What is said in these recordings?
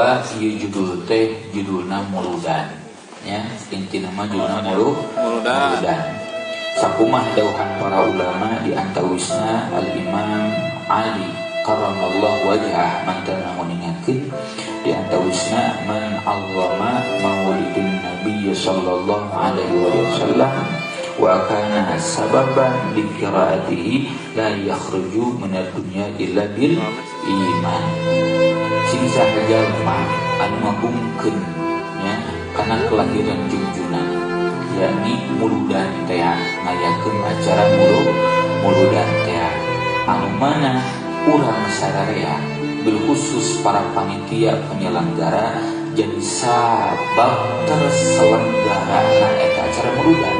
Bahwa ieu judul teh judulna muludan ya, intina mah judulna muludan. Sakumaha dauhan para ulama di antawisna Al-Imam Ali karramallahu wajhah mantan nguningakeun di antawisna man 'azzama maulidin nabiy sallallahu alaihi wasallam wa kana sababan li qiraatihi la yakhruju minad dunya illa bil iman. Sing saha jalma anu ngagungkeun nya kana kelahiran junjunan, yakni muludan teh, ngayakeun acara muludan teh anu mana urang sararea bil khusus para panitia penyelenggara jadi sabab terselenggarana eta acara muludan.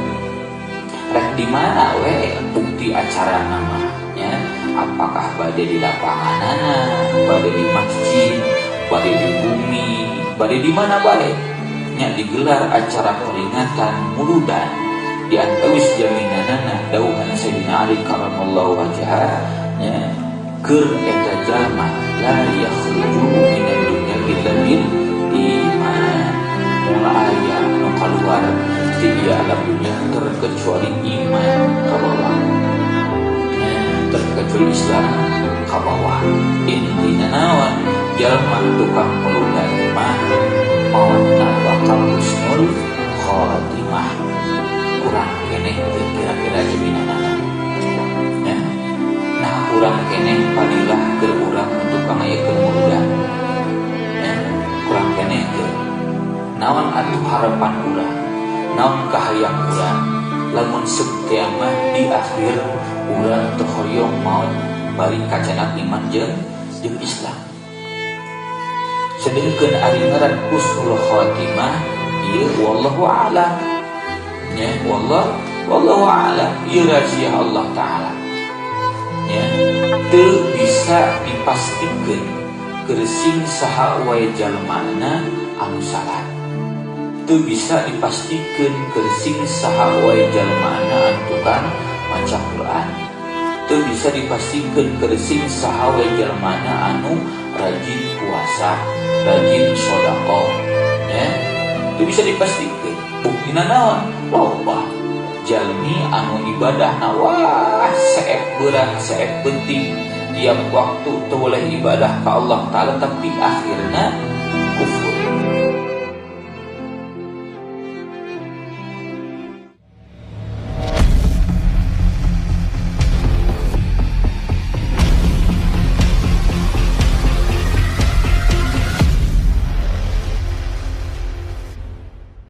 Rek di mana we bukti acara nama ya, apakah bade di lapanganana, bade di masjid, bade di bumi, bade di mana bae nya digelar acara peringatan muludan. Di antawis jaminanana dauhan Sayyidina Ali karramallahu wajhah nya keur eta jalma la yakhruju minad dunya illa bil iman, moal aya anu kaluar ti ieu alam dunya terkecuali iman kabawa, terkecuali Islam kabawa. Intina naon jalma tukang muludan mah maotna bakal husnul khotimah. Kurang keneh kira-kira jaminanana ya. Nah kurang keneh padilah keur urang tukang ngayakeun muludan ya, kurang keneh teu. Naon atuh harapan urang, naon kahayang urang lamun setia mah di akhir urang teu hoyong maot bari kacanak iman jeung Islam. Sedengkeun ari ngaran husnul khotimah ieu wallahu a'lam ya, wallahu a'lam, ieu rahasia Allah taala ya, teu bisa dipastikeun keur sing saha wae jalmana anu salat, teu bisa dipastikeun keur sing saha wae jalmana anu tukang maca Quran, teu bisa dipastikeun keur sing saha wae jalmana anu rajin puasa, rajin sedekah ya, teu bisa dipastikeun. Buktina naon? Loba jalmi anu ibadahna wah seep beurang seep penting tiap waktu teu boleh ibadah ka Allah taala, tapi akhirna